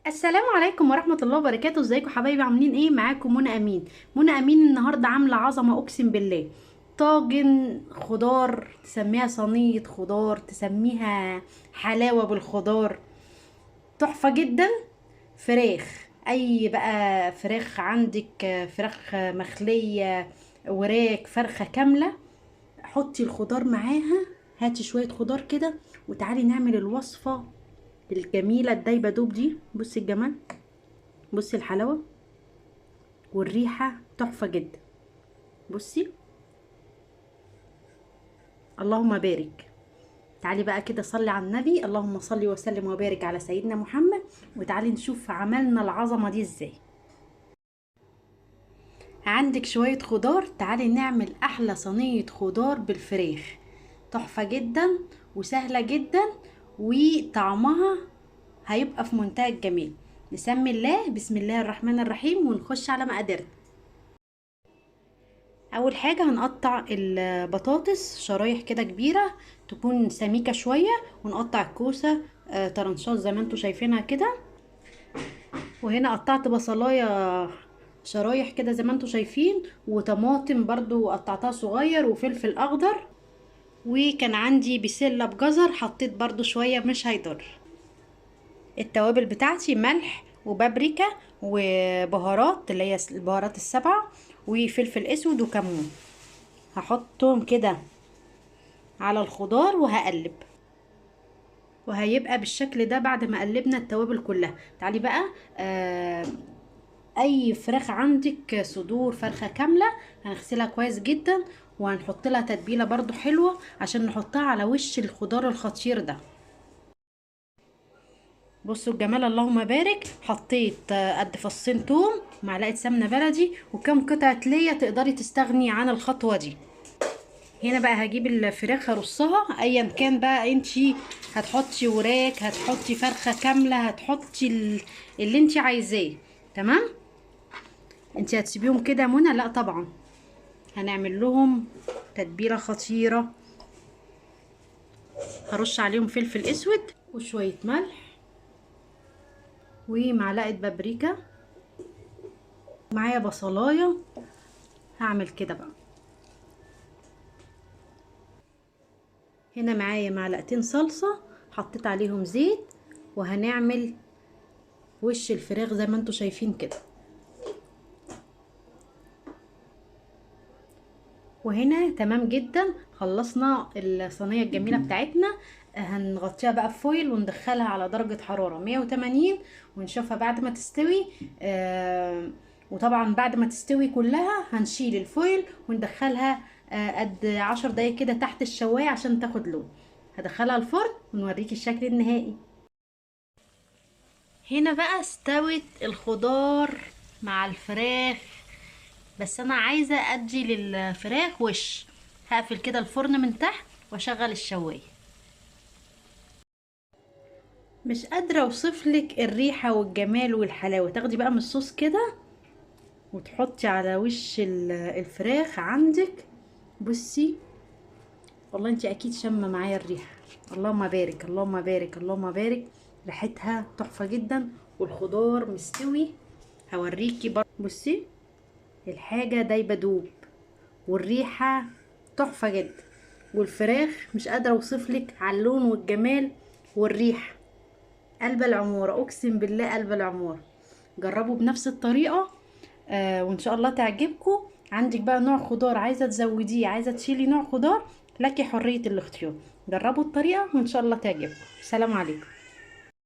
السلام عليكم ورحمة الله وبركاته. ازيكم حبايبي، عاملين ايه؟ معاكم منى امين. منى امين النهاردة عاملة عظمة اقسم بالله. طاجن خضار، تسميها صينية خضار، تسميها حلاوة بالخضار، تحفة جدا. فراخ، اي بقى فراخ عندك، فراخ مخلية، وراك فرخة كاملة، حطي الخضار معاها. هاتي شوية خضار كده وتعالي نعمل الوصفة الجميلة الدايبة دوب دي. بصي الجمال، بصي الحلاوة والريحة تحفة جدا. بصي اللهم بارك. تعالي بقى كده صلي على النبي، اللهم صلي وسلم وبارك على سيدنا محمد، وتعالي نشوف عملنا العظمة دي ازاي. عندك شوية خضار، تعالي نعمل احلى صينية خضار بالفراخ، تحفة جدا وسهلة جدا وطعمها هيبقى في منتهى الجمال. نسمي الله، بسم الله الرحمن الرحيم، ونخش على مقاديرنا. اول حاجة هنقطع البطاطس شرايح كده كبيرة تكون سميكة شوية، ونقطع الكوسه طرنشات زي ما انتوا شايفينها كده. وهنا قطعت بصلايه شرايح كده زي ما انتوا شايفين، وطماطم برضو قطعتها صغير، وفلفل اخضر، وكان عندي بسلة بجزر حطيت برضو شوية مش هيضر. التوابل بتاعتي ملح وبابريكا وبهارات اللي هي البهارات السبعة، وفلفل اسود وكمون. هحطهم كده على الخضار وهقلب، وهيبقى بالشكل ده بعد ما قلبنا التوابل كلها. تعالي بقى اي فراخ عندك، صدور فرخة كاملة، هنغسلها كويس جدا وهنحط لها تتبيلة برضو حلوة عشان نحطها على وش الخضار الخطير ده. بصوا الجمال اللهم بارك. حطيت قد فصين توم، معلقه سمنه بلدي، وكم قطعه ليا تقدري تستغني عن الخطوة دي. هنا بقى هجيب الفراخ هرصها، ايا كان بقى انتي هتحطي وراك، هتحطي فرخة كاملة، هتحطي اللي انتي عايزاه. تمام؟ انتي هتسيبيهم كده منى؟ لا طبعا، هنعمل لهم تتبيله خطيرة. هرش عليهم فلفل اسود وشوية ملح ومعلقة بابريكا، معايا بصلايه. هعمل كده بقى. هنا معايا معلقتين صلصه حطيت عليهم زيت، وهنعمل وش الفراخ زي ما انتوا شايفين كده. وهنا تمام جدا، خلصنا الصينية الجميلة بتاعتنا. هنغطيها بقى بفويل وندخلها على درجة حرارة 180 ونشوفها بعد ما تستوي. وطبعا بعد ما تستوي كلها هنشيل الفويل وندخلها قد 10 دقايق كده تحت الشواية عشان تاخد لون. هدخلها الفرن ونوريكي الشكل النهائي. هنا بقى استوت الخضار مع الفراخ، بس انا عايزة ادي للفراخ وش. هقفل كده الفرن من تحت واشغل الشواية. مش قادرة اوصفلك الريحة والجمال والحلاوة. تاخدي بقى من الصوص كده وتحطي على وش الفراخ عندك. بصي والله انتي اكيد شامة معايا الريحة. اللهم بارك اللهم بارك اللهم بارك. ريحتها تحفة جدا والخضار مستوي. هوريكي برضه. بصي الحاجة دايبة دوب والريحة تحفة جدا، والفراخ مش قادرة اوصفلك على اللون والجمال والريحة. قلب العمارة، اقسم بالله قلب العمارة. جربوا بنفس الطريقة وان شاء الله تعجبكم. عندك بقى نوع خضار عايزة تزوديه، عايزة تشيلي نوع خضار، لك حرية الاختيار. جربوا الطريقة وان شاء الله تعجبكم. سلام عليكم.